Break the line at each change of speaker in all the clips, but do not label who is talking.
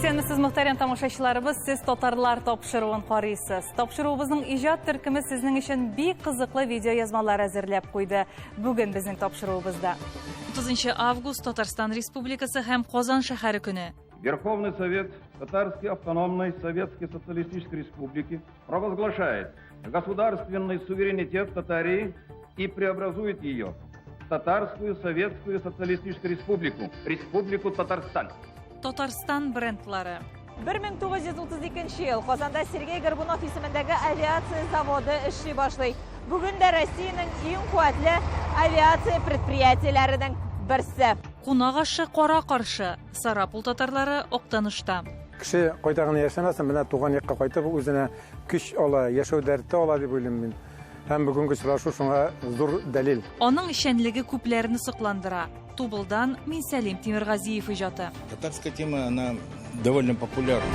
Исәнмесез, мөхтәрәм тамашачыларыбыз, сез татарлар тапшыруын карыйсыз. Тапшыруыбызның иҗат төркеме сезнең өчен бик кызыклы видеоязмалар әзерләп куйды. Бүген безнең тапшыруыбызда 30 август Татарстан Республикасы һәм Казан шәһәре көне.
Верховный Совет Татарской автономной Советской Социалистической Республики провозглашает государственный суверенитет Татарии и преобразует ее в Татарскую Советскую Социалистическую Республику, Республику Татарстан.
Татарстан брендлары.
1932 ел Казанда Сергей Горбунов исемендәге авиация заводы эшли башлый. Бүген дә Россиянең иң куәтле авиация предприятиеләренең берсе.
Кунак ашы кара каршы. Сарапул татарлары Актанышта.
Кеше кайда гына яшәмәсен, менә туган якка кайтып үзенә көч ала, яшәү дәрте ала дип уйлыйм мин. Һәм бүгенге очрашу шуңа зур дәлил.
Аның эшчәнлеге күпләрне сокландыра. Тубылдан Минсәлим Тимиргазиев иҗаты.
Татарская тема, она довольно популярна.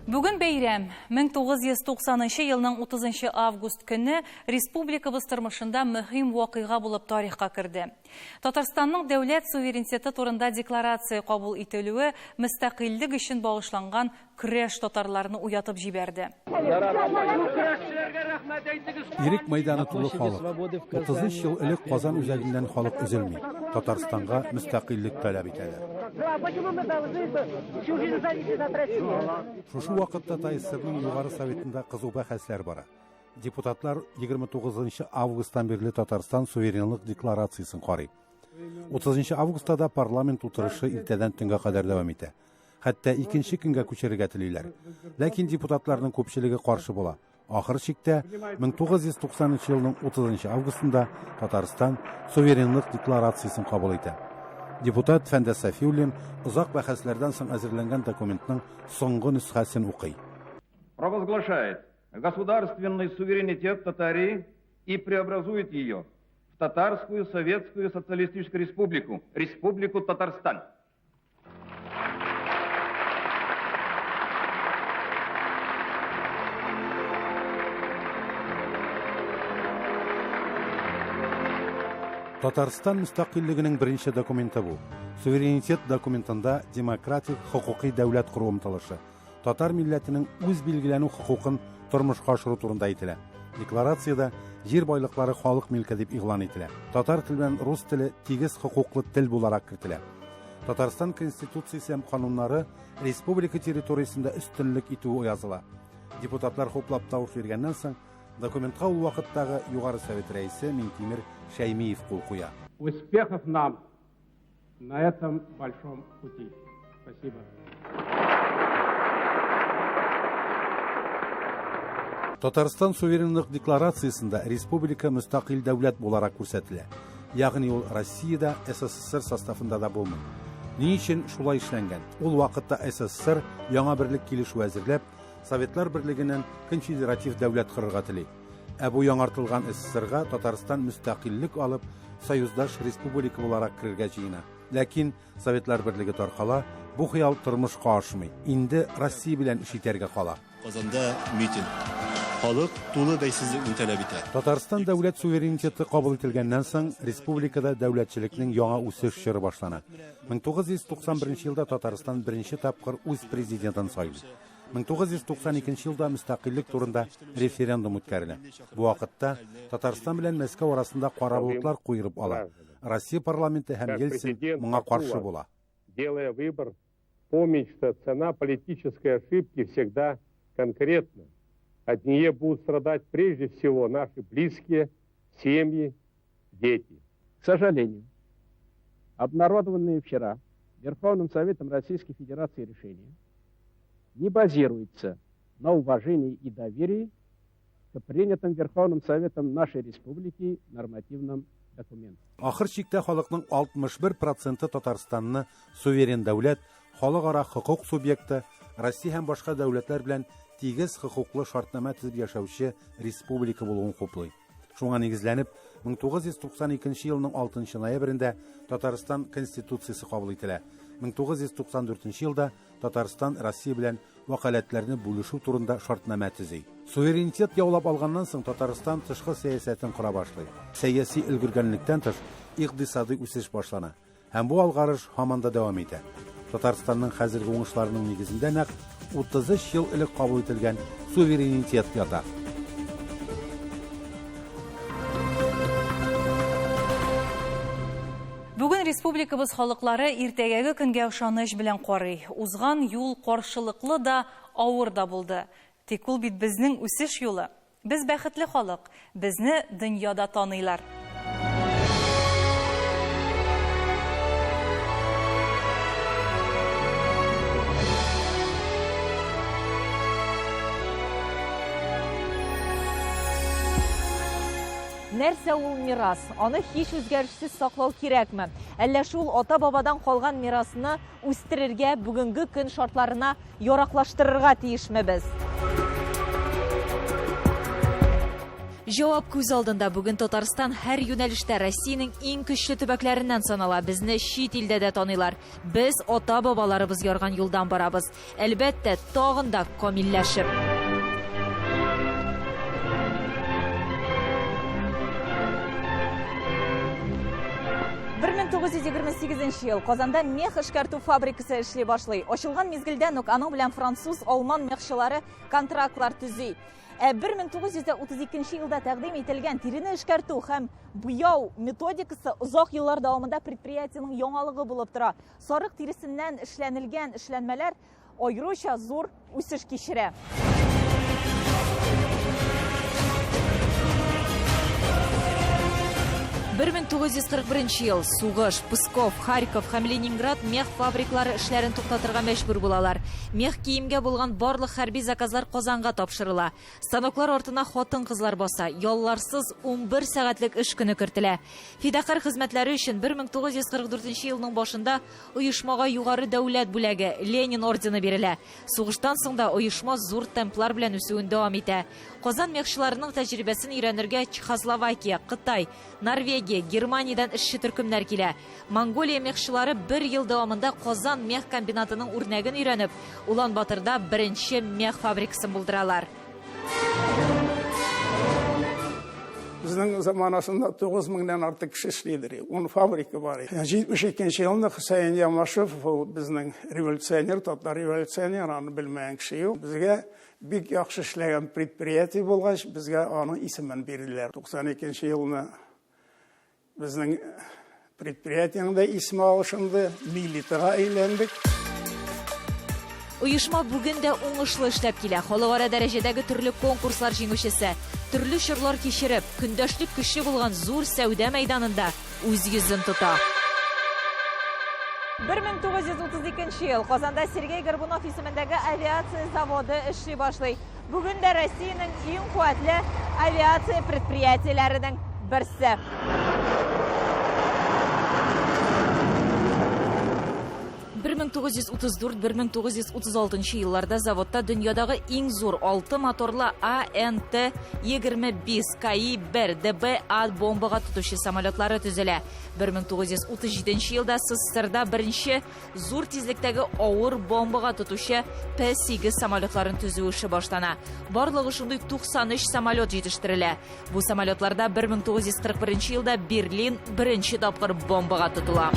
Бүген бәйрәм. 1990 елның 30 август көне республикабыз тормышында мөһим вакыйга булып тарихка керде. Татарстанның дәүләт суверенитеты турында декларация кабул ителүе мөстәкыйльлек өчен багышланган көрәш татарларны уятып җибәрде.
Ирек мәйданы тулы халык. 33 ел элек Казан үзәгеннән халык өзелми. Татарстанга мөстәкыйльлек таләп итәләр. Шушы вакытта ТАССРның Югары Советында кызу бәхәсләр бара. Депутатлар 29 августтан бирле Татарстан суверенлык декларациясен карый. 30 августта да парламент утырышы иртәдән төнгә кадәр дәвам итә. Хәтта икенче көнгә күчерергә телиләр. Ләкин депутатларның күпчелеге каршы була. Ахыр чиктә 1990 елның 30 августында Татарстан суверенлык декларациясен кабул итә. Депутат Фәндәс Сафиуллин озак бәхәсләрдән соң әзерләнгән документның соңгы нөсхәсен укый.
Провозглашает государственный суверенитет Татарии и преобразует ее в Татарскую Советскую Социалистическую Республику, Республику Татарстан.
Татарстан мөстәкыйльлегенең беренче документы бу. Суверенитет документында демократик хокукый дәүләт кору омтылышы, татар милләтенең үз билгеләнү хокукын тормышка ашыру турында әйтелә. Декларациядә җир байлыклары халык милке дип игълан ителә. Татар теле белән рус теле тигез хокуклы тел буларак кертелә. Татарстан Конституциясе һәм кануннары республика территориясендә өстенлек итүе языла. Депутатлар хуплап тавыш биргәннән соң, документка ул вакыттагы Югары Совет рәисе Минтимер Шәймиев кул куя.
Успехов нам на этом большом пути. Спасибо.
Татарстан суверенлык декларациясендә республика мөстәкыйль дәүләт буларак күрсәтелә. Ягъни ул Россиядә, СССР составында да булмый. Ни өчен шулай эшләнгән? Ул вакытта СССР яңа берлек килешүе әзерләп, Советлар Берлегеннән конфедератив дәүләт корырга тели. Ә бу яңартылган СССРга Татарстан мөстәкыйльлек алып, союздаш республика буларак керергә җыена. Ләкин Советлар Берлеге таркала, бу хыял тормышка ашмый. Инде Россия белән эш итәргә кала.
Казанда митинг. Халык тулы бәйсезлекне таләп итә.
Татарстан дәүләт суверенитеты кабул ителгәннән соң, республикада дәүләтчелекнең яңа үсеш чоры башлана. 1991 елда Татарстан беренче тапкыр үз президентын сайлый. 1992 елда мөстәкыйльлек турында референдум үткәрелә. Бу вакытта Татарстан белән Мәскәү арасында кара болытлар куерып ала. Россия парламенты һәм Ельцин моңа каршы була.
Делая выбор, помнить, что цена политической ошибки всегда конкретна. От нее будут страдать прежде всего наши близкие, семьи, дети.
К сожалению, обнародованные вчера Верховным Советом Российской Федерации решение не базируется на уважении и доверии к принятым Верховным Советом нашей Республики нормативным документам.
Ахыр чиктә халыкның 61 проценты Татарстанны суверен дәүләт, халыкара хокук субъекты, Россия һәм башка дәүләтләр белән тигез хокуклы шартнамә төзеп яшәүче республика булуын хуплый. Шуңа нигезләнеп, 1992 елның 6 ноябрендә Татарстан Конституциясе кабул ителә. 1994 елда Татарстан Россия белән вәкаләтләрне бүлешү турында шартнамә төзи. Суверенитет яулап алганнан соң Татарстан тышкы сәясәтен кора башлый. Сәяси өлгергәнлектән тыш, икътисадый үсеш башлана. Һәм бу алгарыш һаман да дәвам итә. Татарстанның хәзерге уңышларының нигезендә нәкъ 33 ел элек кабул ителгән суверенитет ята.
Бүген республикабыз халыклары иртәгәге көнгә ышаныч белән карый. Узган юл каршылыклы да, авыр да булды. Тик ул бит безнең үсеш юлы. Без бәхетле халык, безне дөньяда таныйлар.
Нәрсә ул мирас? Аны һич үзгәрешсез саклау кирәкме? Әллә шул ата-бабадан калган мирасны үстерергә, бүгенге көн шартларына яраклаштырырга тиешме без? Җавап күз алдында. Бүген Татарстан һәр юнәлештә Россиянең иң көчле төбәкләреннән санала. Безне чит илдә дә таныйлар. Без ата-бабаларыбыз ярган юлдан барабыз. Әлбәттә, тагын да камилләшеп. 1928 ел Казанда мех эшкәртү фабрикасы эшли башлый. Ачылган мизгелдән үк аның белән француз, алман мехчылары контрактлар төзи. Ә 1932 елда тәкъдим ителгән тирене эшкәртү һәм буяу методикасы озак еллар дәвамында предприятиенең яңалыгы булып тора. Сарык тиресеннән эшләнелгән эшләнмәләр аеруча зур үсеш кичерә. 1941 ел сугыш, Псков, Харьков һәм Ленинград мех фабриклары эшләрен туктатырга мәҗбүр булалар. Мех киемгә булган барлык хәрби заказлар Казанга тапшырыла. Станоклар артына хатын-кызлар баса, ялларсыз 11 сәгатьлек эш көне кертелә. Фидакарь хезмәтләре өчен 1944 елның башында оешмага югары дәүләт бүләге, Ленин ордены бирелә. Сугыштан соң да оешма зур темплар белән үсүен дәвам итә. Казан мехчыларының тәҗрибәсен өйрәнергә Чехословакия, Кытай, Норвегия, Германиядән эшче төркемнәр килә. Монголия мехчылары бер ел дәвамында Казан мех комбинатының үрнәген өйрәнеп, Улан-Батырда беренче мех фабрикасын булдыралар.
Безнең заманасында 9 меңнән артык кеше эшлидер. 10 фабрика бар. 72 елны Хөсәен Ямашев, ул безнең революционер, татар революционер, аны белмәгән кеше юк. Безгә бик яхшы эшләгән предприятие булгач, безгә аның исемен бирделәр. 92 елны Безнең предприятиенең дә исеме алышынды, Милитага әйләндек.
Оешма бүген дә уңышлы эшләп килә. Халыкара дәрәҗәдәге төрле конкурслар җиңүчесе. Төрле чорлар кичереп, көндәшлек көчле булган зур сәүдә мәйданында үз йөзен тота. 1932 ел Казанда Сергей Горбунов исемендәге авиация заводы эшли башлый. Бүген дә Россиянең иң куәтле авиация предприятиеләренең берсе.
1934-1936 елларда заводта дөньядагы иң зур 6 моторлы АНТ-25 КИ-1 ДБА бомбага тотучы самолетлары төзелә. 1937 елда СССРда беренче Зур тизлектәге авыр бомбага тотучы П-8 самолетларын төзү эше башлана. Барлыгы шундый 93 самолет җитештерелә. Бу самолетларда 1941 елда Берлин беренче тапкыр бомбага тотыла.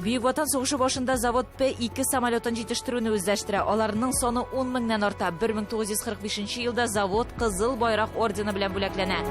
Бөек Ватан сугышы башында завод П-2 самолетын җитештерүне үзләштерә. Аларның саны 10 меңнән арта. 1945 елда завод Кызыл Байрак ордены белән бүләкләнә.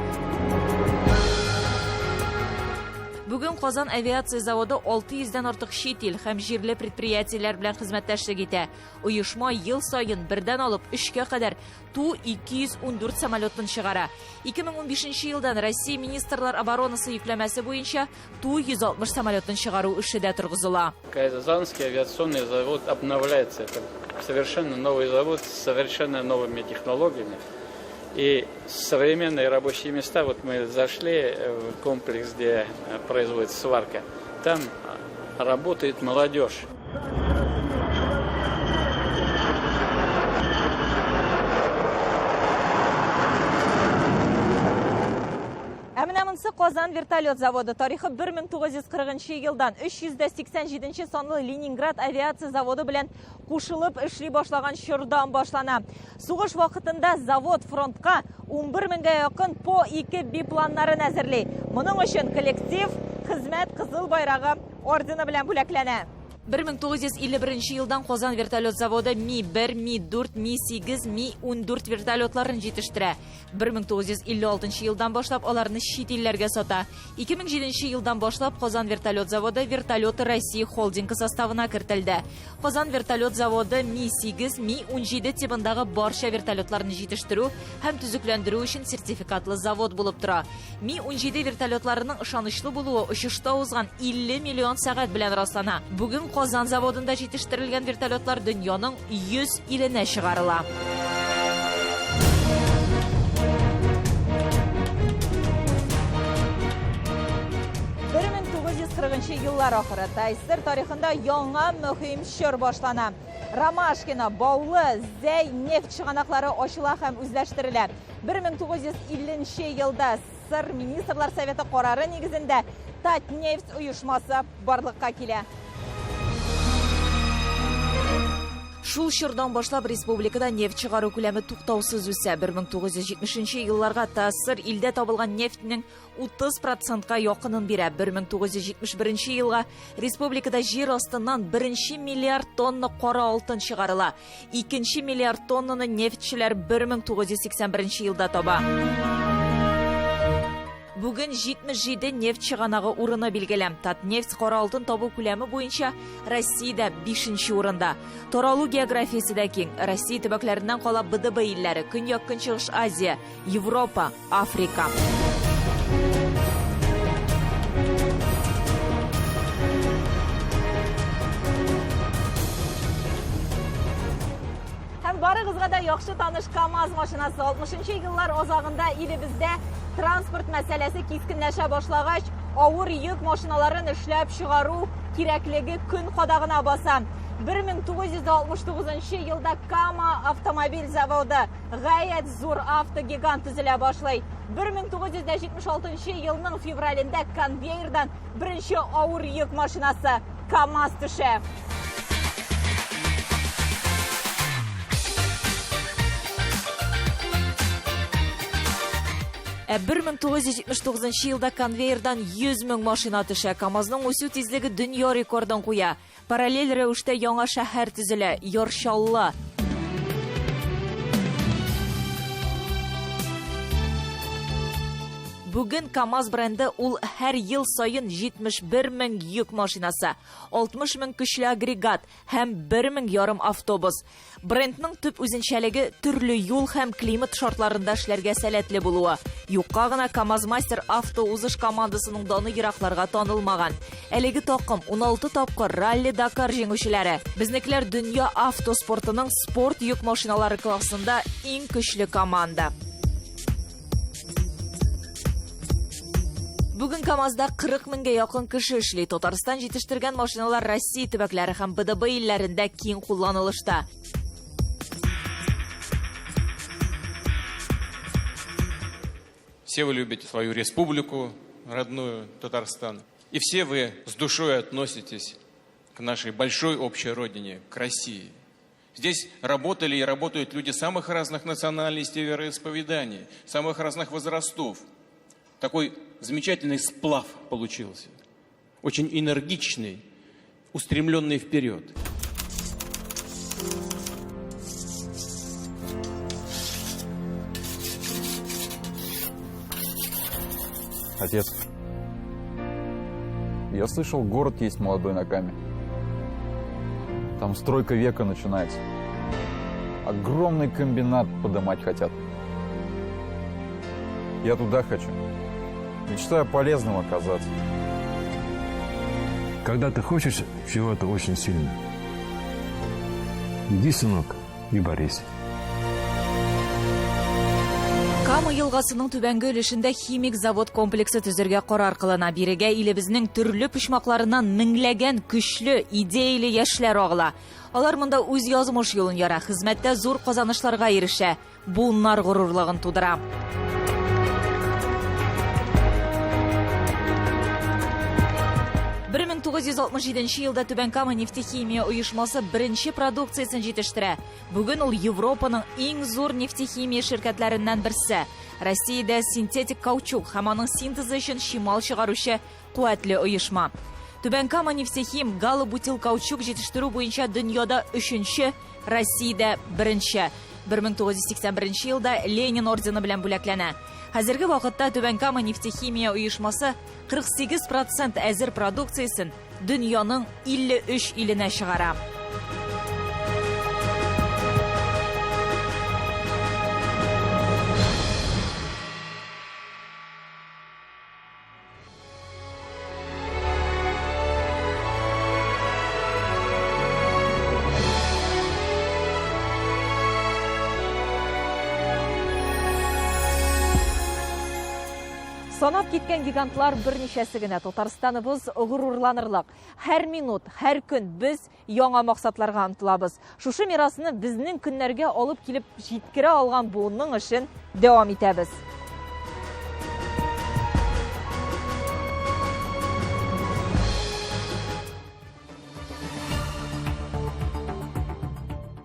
Бүген Казан авиация заводы 600 дән артык чит ил һәм җирле предприятиеләр белән хезмәттәшлек итә. Оешма ел саен бердән алып өчкә кадәр Ту-214 самолетын чыгара. 2015 елдан Россия Министрлар оборонасы йөкләмәсе буенча Ту-160 самолетын чыгару эше дә торгызыла.
Казанский авиационный завод обновляется. Это совершенно новый завод с совершенно новыми технологиями. И современные рабочие места, вот мы зашли в комплекс, где производится сварка, там работает молодежь.
Ә менә монысы Казан вертолет заводы. Тарихы 1940 елдан 387 санлы Ленинград авиация заводы белән кушылып эшли башлаган чордан башлана. Сугыш вакытында завод фронтка 11 меңгә якын По-2 бипланнарын әзерли. Моның өчен коллектив Хезмәт Кызыл Байрагы ордены белән бүләкләнә.
1951 елдан Казан вертолет заводы Ми-1, Ми-4, Ми-8, Ми-14 вертолетларын җитештерә. 1956 елдан башлап аларны чит илләргә сата. 2007 елдан башлап Казан вертолет заводы Вертолеты России холдингы составына кертелде. Казан вертолет заводы Ми-8, Ми-17 тибындагы барча вертолетларны җитештерү һәм төзекләндерү өчен сертификатлы завод булып тора. Ми-17 вертолетларының ышанычлы булуы очышта узган 50 миллион сәгать белән раслана. Бүген Казан заводында җитештерелгән вертолетлар дөньяның 100 иленә чыгарыла.
Нчы еллар ахыры ТАССР тарихында яңа мөһим чор башлана. Ромашкино, Баулы, Зәй нефть чыганаклары ачыла һәм үзләштерелә. 1950 нче елда СССР Министрлар Советы карары нигезендә Татнефть оешмасы барлыкка килә.
Шул чордан башлап республикада нефть чыгару күләме туктаусыз үсә. 1970 елларга ТАССР илдә табылган нефтьнең 30 процентка якынын бирә. 1971 елга республикада җир астыннан беренче миллиард тонна кара алтын чыгарыла. Икенче миллиард тоннаны нефтьчеләр 1981 елда таба. Бүген 77 нефть чыганагы урыны билгеле. Татнефть кара алтын табу күләме буенча Россиядә 5 урында. Таралу географиясе дә киң. Россия төбәкләреннән кала БДБ илләре, Көньяк-Көнчыгыш Азия, Европа, Африка.
Һәм барыгызга да яхшы таныш КАМАЗ машинасы 60 еллар азагында илебездә транспорт мәсьәләсе кискенләшә башлагач, авыр йөк машиналарын эшләп чыгару кирәклеге көн кадагына баса. 1969 елда Кама автомобиль заводы Гаять зур автогигант төзелә башлый. 1976 елның февралендә конвейердан беренче авыр йөк машинасы КАМАЗ төшә.
Ә 1979 елда конвейердан 100 мең машина төшә. КАМАЗның үсү тизлеге дөнья рекордын куя. Параллель рәвештә яңа шәһәр төзелә, Яр Чаллы. Бүген КАМАЗ бренды ул һәр ел саен 71 мең йөк машинасы, 60 мең көчле агрегат һәм 1 мең ярым автобус. Брендның төп үзенчәлеге төрле юл һәм климат шартларында эшләргә сәләтле булуы. Юкка гына КАМАЗ-мастер автоузыш командасының даны еракларга танылмаган. Әлеге такым 16 тапкыр Ралли-Дакар җиңүчеләре. Безнекеләр дөнья автоспортының спорт йөк машиналары классында иң көчле команда. Бүген КАМАЗда 40 меңгә якын кеше эшли. Татарстан җитештергән машиналар Россия төбәкләре һәм БДБ илләрендә киң кулланылышта.
Все вы любите свою республику, родную Татарстан. И все вы с душой относитесь к нашей большой общей родине, к России. Здесь работали и работают люди самых разных национальностей и вероисповеданий, самых разных возрастов. Такой замечательный сплав получился. Очень энергичный, устремленный вперед.
Отец, я слышал, город есть молодой на Каме. Там стройка века начинается. Огромный комбинат подымать хотят. Я туда хочу. Мечтаю полезным оказаться.
Когда ты хочешь чего-то очень сильно, иди, сынок, и борись.
Кама елгасының түбәнге өлешендә химик завод комплексы төзергә карар кылына. Бирегә илебезнең төрле почмакларыннан меңләгән көчле, идеяле яшьләр агыла. Алар монда үз язмыш юлын яра, хезмәттә зур казанышларга ирешә, буыннар горурлыгын тудыра. 1967 елда Түбән Кама нефтехимия оешмасы беренче продукциясен җитештерә. Бүген ул Европаның иң зур нефтехимия ширкәтләреннән берсе. Россиядә синтетик каучук һәм аның синтезы өчен чимал чыгаручы куәтле оешма. Түбән Кама нефтехим галобутилкаучук җитештерү буенча дөньяда өченче, Россиядә беренче. 1981 елда Ленин ордены белән бүләкләнә. Хәзерге вакытта Түбән Кама нефтехимия оешмасы 48 процент әзер продукциясен дөньяның 53 иленә чыгара. Санап киткән гигантлар берничәсе генә. Татарстаныбыз горурланырлык. Һәр минут, һәр көн без яңа максатларга омтылабыз. Шушы мирасны безнең көннәргә алып килеп җиткерә алган буынның эшен дәвам итәбез.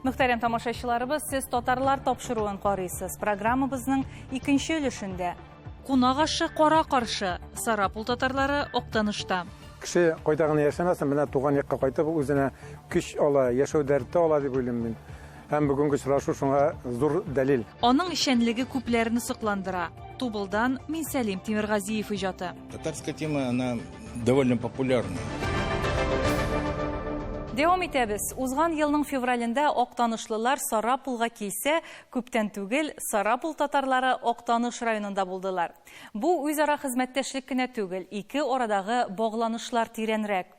Мөхтәрәм тамашачыларыбыз, сез татарлар тапшыруын карыйсыз. Программабызның икенче өлешендә Кунак ашы кара каршы. Сарапул татарлары Актанышта.
Кеше кайда гына яшәмәсен, менә туган якка кайтып, үзенә көч ала, яшәү дәрте ала дип уйлыйм мин. Һәм бүгенге очрашу шуңа зур дәлил.
Аның эшчәнлеге күпләрне сокландыра. Тубылдан Минсәлим Тимергазиев иҗаты.
Татарская тема, она довольно популярна.
Дәвам итәбез. Узган елның февралендә актанышлылар Сарапулга килсә, күптән түгел Сарапул татарлары Актаныш районында булдылар. Бу үзара хезмәттәшлек кенә түгел, ике арадагы багланышлар тирәнрәк.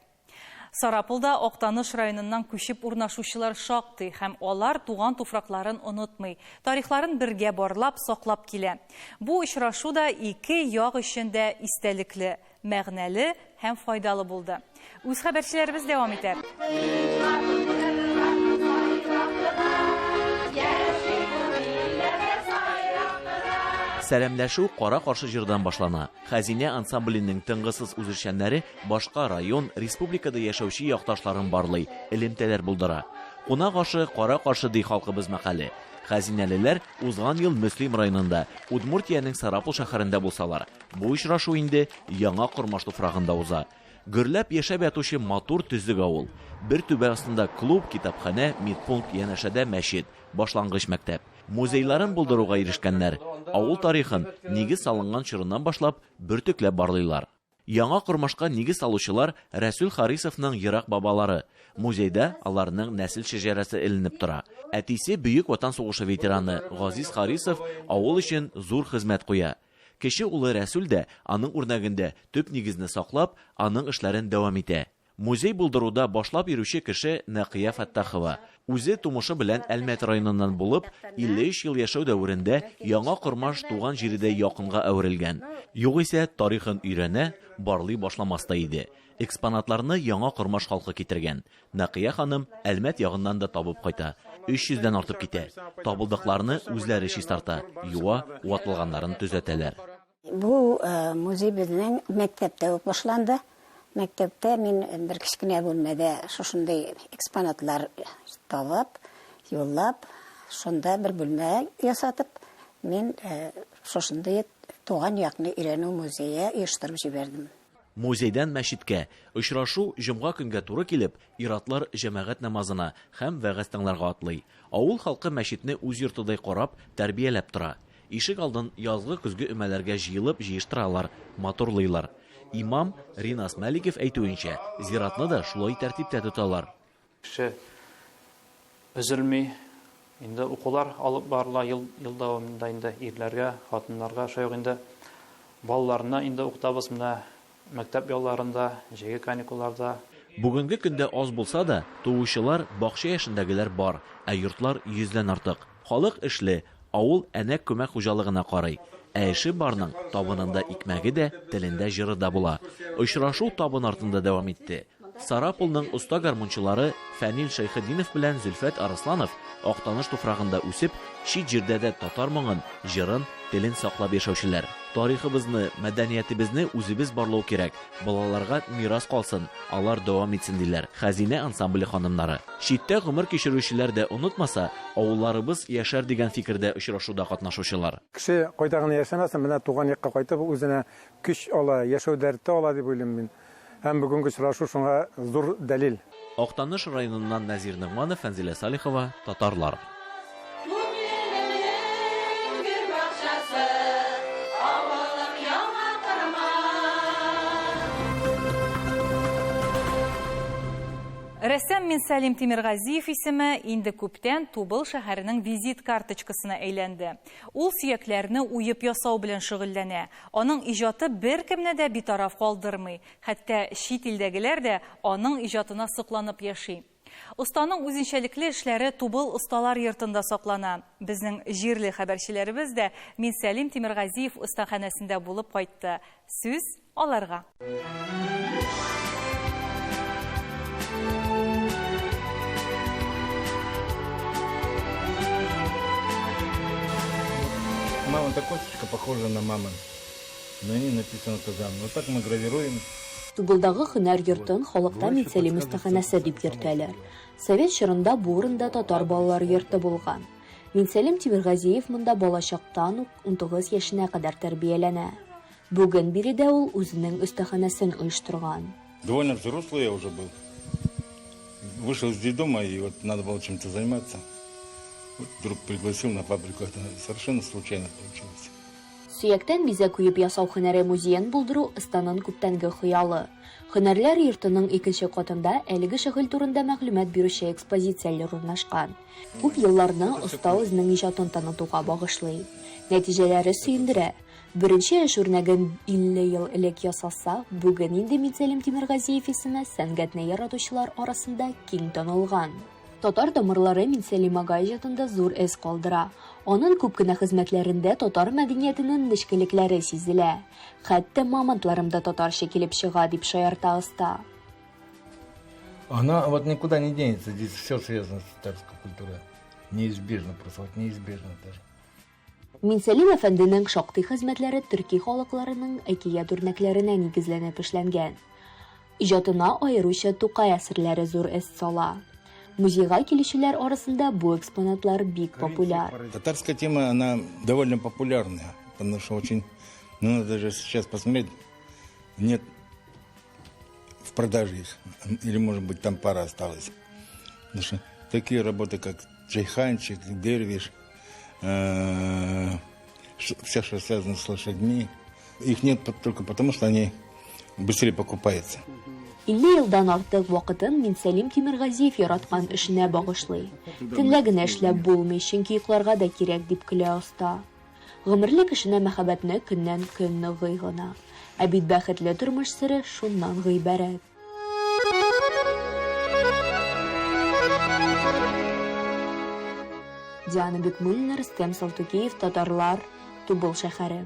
Сарапулда Актаныш районыннан күчеп урнашучылар шактый һәм алар туган туфракларын онытмый, тарихларын бергә барлап, саклап килә. Бу очрашу да ике як өчен дә истәлекле, мәгънәле һәм файдалы булды. Үз хәбәрчеләребез дәвам итәр.
Сәламләшү кара-каршы җырдан башлана. Хәзинә ансамбленең тынгысыз үзешчәннәре башка район, республикада яшәүче якташларын барлый, элемтәләр булдыра. Кунак ашы кара-каршы ди халкыбыз мәкале. Хәзинәлеләр узган ел Мөслим районында, Удмуртиянең Сарапул шәһәрендә булсалар, бу очрашу инде Яңа Кормаш туфрагында уза. Гөрләп яшәп ятучы матур төзек авыл. Бер түбә астында клуб, китапханә, медпункт, янәшәдә мәчет, башлангыч мәктәп. Музейларын булдыруга ирешкәннәр. Авыл тарихын, нигез салынган чорыннан башлап, бөртекләп барлыйлар. Яңа Кормашка нигез салучылар Рәсүл Харисовның ерак бабалары. Музейда аларның нәсел шәҗәрәсе эленеп тора. Әтисе Бөек Ватан сугышы ветераны Газиз Харисов авыл өчен зур хезмәт куя. Кече улы Рәсүл дә аның үрнәгендә төп нигезне саклап, аның эшләрен дәвам итә. Музей булдыруда башлап йөрүче кеше Нәкыя Фәттахова. Үзе тумышы белән Әлмәт районыннан булып, 53 ел яшәү дәверендә Яңа Кормаш туган җиредәй якынга әверелгән. Югыйсә, тарихын өйрәнә, барлый башламас та иде. Экспонатларны Яңа Кормаш халкы китергән. Нәкыя ханым Әлмәт ягыннан да табып кайта. 300 дән артып китә. Табылдыкларны үзләре чистарта, юа, ватылганнарын төзәтәләр.
Бу музей безнең мәктәптә үк башланды. Мәктәптә мин бер кечкенә бүлмәдә шушындый экспонатлар табып, юллап, шунда бер бүлмә ясатып, мин шушындый туган якны өйрәнү музее оештырып җибәрдем.
Музейдан мәчеткә. Очрашу җомга көнгә туры килеп, ир-атлар җәмәгать намазына һәм вәгазь тыңларга атлый. Авыл халкы мәчетне үз йортыдай карап, тәрбияләп тора. Ишек алдын язгы-көзге өмәләргә җыелып җыештыралар, матурлыйлар. Имам Ринас Мәликов әйтүенчә, зиратны да шулай тәртиптә тоталар.
Кеше өзелми. Инде укулар алып барыла ел, ел дәвамында инде ирләргә, хатыннарга, шулай ук инде балаларны инде укытабыз менә Мәктәп ялларында, җәйге каникулларда.
Бүгенге көндә аз булса да, туучылар, бакча яшендәгеләр бар, ә йортлар йөздән артык. Халык эшле, авыл Әнәк күмәк хуҗалыгына карый. Ә эше барның табынында икмәге дә, телендә җыры да була. Очрашу табын артында дәвам итте. Сарапулның оста гармунчылары Фәнил Шәйхетдинов белән Зөлфәт Арысланов Актаныш туфрагында үсеп, Чит җирдә дә татар моңын, җырын, телен саклап яшәүчеләр. Тарихыбызны, мәдәниятебезне үзебез барлау кирәк, балаларга мирас калсын, алар дәвам итсен, диләр Хәзинә ансамбле ханымнары. Читтә гомер кичерүчеләр дә онытмаса, авылларыбыз яшәр дигән фикердә очрашуда катнашучылар.
Кеше кайда гына яшәмәсен, менә туган якка кайтып, үзенә көч ала, яшәү дәрте ала дип уйлыйм мин. Һәм бүгенге очрашу шуңа зур дәлил.
Актаныш районыннан Нәзир Ногманов, Фәнзилә Салихова, Татарлар.
Рәссам Минсәлим Тимергазиев исеме инде күптән Тубыл шәһәренең визит карточкасына әйләнде. Ул сөякләрне уеп ясау белән шөгыльләнә. Аның иҗаты беркемне дә битараф калдырмый, хәтта чит илдәгеләр дә аның иҗатына сокланып яши. Останың үзенчәлекле эшләре Тубыл осталар йортында саклана. Безнең җирле хәбәрчеләребез дә Минсәлим Тимергазиев остаханәсендә булып кайтты. Сүз аларга.
Мамонта косточка похожа на мамонт. На ней написано Казан. Вот так мы гравируем.
Тубылдагы һөнәр йортын халыкта Минсәлим остаханәсе дип йөртәләр. Совет чорында бу урында татар балалар йорты булган. Минсәлим Тимергазиев монда балачактан ук 19 яшенә кадәр тәрбияләнә. Бүген биредә ул үзенең остаханәсен оештырган.
Довольно взрослый я уже был. Вышел из детдома, и вот надо было чем-то заниматься. Вот друг пригласил на фабрику, это совершенно случайно получилось.
Сөяктән бизәк уеп ясау һөнәре музеен булдыру останың күптәнге хыялы. Һөнәрләр йортының икенче катында әлеге шөгыль турында мәгълүмат бирүче экспозицияләр урнашкан. Күп елларны оста үзенең иҗатын танытуга багышлый. Нәтиҗәләре сөендерә. Беренче эш үрнәген 50 ел элек ясаса, бүген инде Минсәлим Тимергазиев исеме сәнгатьне яратучылар арасында киң танылган. Татар тамырлары Минсәлим ага иҗатында зур эз калдыра. Аның күп кенә хезмәтләрендә татар мәдәниятенең нечкәлекләре сизелә. Хәтта мамонтларым да татарча килеп чыга, дип шаярта оста.
Она вот никуда не денется, здесь все связано с татарской культурой. Неизбежно просто, вот неизбежно даже.
Минсәлим әфәнденең шактый хезмәтләре төрки халыкларының әкият үрнәкләренә нигезләнеп эшләнгән. Иҗатына аеруча Тукай әсәрләре зур эз сала. Музейга килүчеләр арасында бу экспонатлар бик популяр.
Татарская тема, она довольно популярная, потому что очень, ну, надо даже сейчас посмотреть, нет в продаже их, или, может быть, там пара осталась. Потому что такие работы, как Чайханчик, Дервиш, все, что связано с лошадьми, их нет только потому, что они быстрее покупаются.
50 елдан артык вакытын Минсәлим Тимергазиев яраткан эшенә багышлый. Төнлә генә эшләп булмый, чөнки йокларга да кирәк, дип көлә оста. Гомерлек эшенә мәхәббәтне көннән-көн ныгый гына. Ә бит бәхетле тормыш сере шуннан гыйбарәт. Диана Бикмуллина, Рөстәм Салтукиев, Татарлар, Тубыл шәһәре.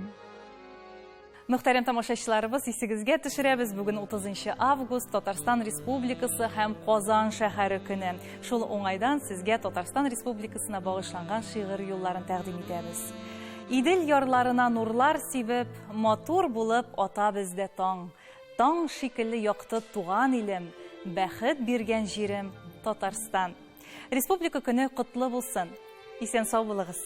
Мөхтәрәм тамашачыларыбыз, исегезгә төшерәбез, бүген 30 август Татарстан Республикасы һәм Казан шәһәре көне. Шул уңайдан сезгә Татарстан Республикасына багышланган шигырь юлларын тәкъдим итәбез. Идел ярларына нурлар сибеп, матур булып ата бездә таң. Таң шикелле якты туган илем, бәхет биргән җирем Татарстан. Республика көне котлы булсын. Исән сау булыгыз.